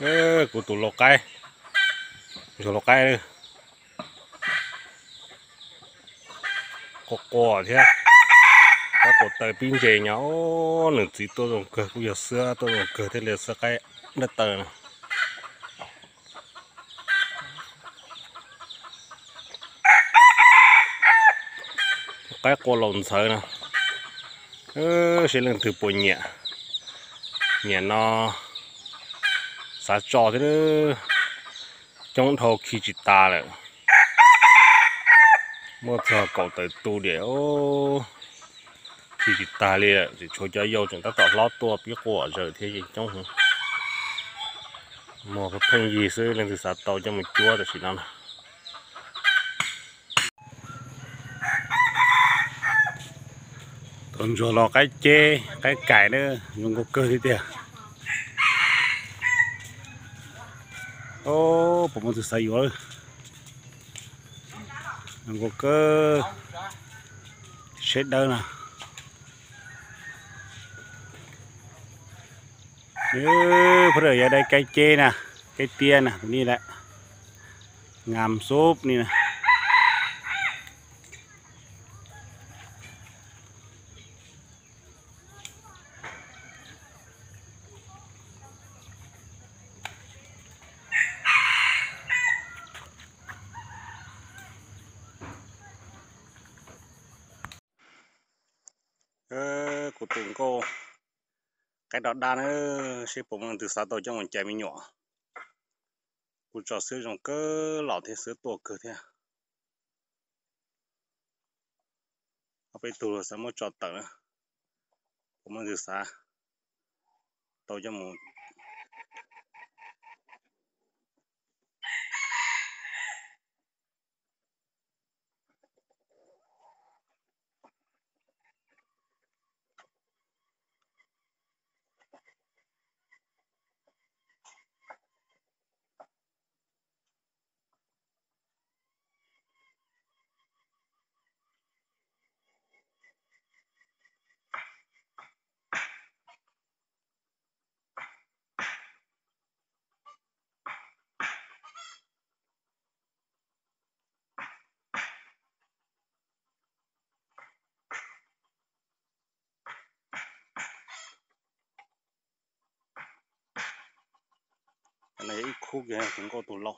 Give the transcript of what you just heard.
Kuv tus lau qaib, ntsuag lau qaib, qua qua thiab, qaib qua taw pib ntse nyob. Nws txiv tuaj zoo kawg, kuj yog xwb tuaj zoo kawg thiaj li xwb, qaib dab taw no. Qaib qua laus ntxhawv no, seb leej twg puas nyiam. Nyiam no xav tso thiab, coob dhau khi tsis tas lawm. Muaj txog kaum tawm tus diam, khi tsis tas li lawm, tseem tshuav cov yau tseem tab tom hlob tuaj pib quaj zaws thiab, yeej coob heev. Muag pheej yig xwb, leej twg xav tau coj mus cuab tam sim no na. Tus ntsuag los qaib ceb qaib kais na, zoo nkauj kawg li tiag. Puas muaj tus xav yuav? Zoo nkauj kawg, seb dawb na. Phab yog dai kaib ceb na, kaib tiab na, tus ni lawm, ngam xub ni na. Kuv tus nkauj qaib dog dab na, seb puas muaj leej twg xav tau coj mus cais me nyuam. Kuv tso xwb zoo kawg, los thiab xwb tuaj kawg thiab. Ob peb tug xav muab tso tawm na, puas muaj leej twg xav tau coj mus. Ib khub kiag tus nkauj tus lau.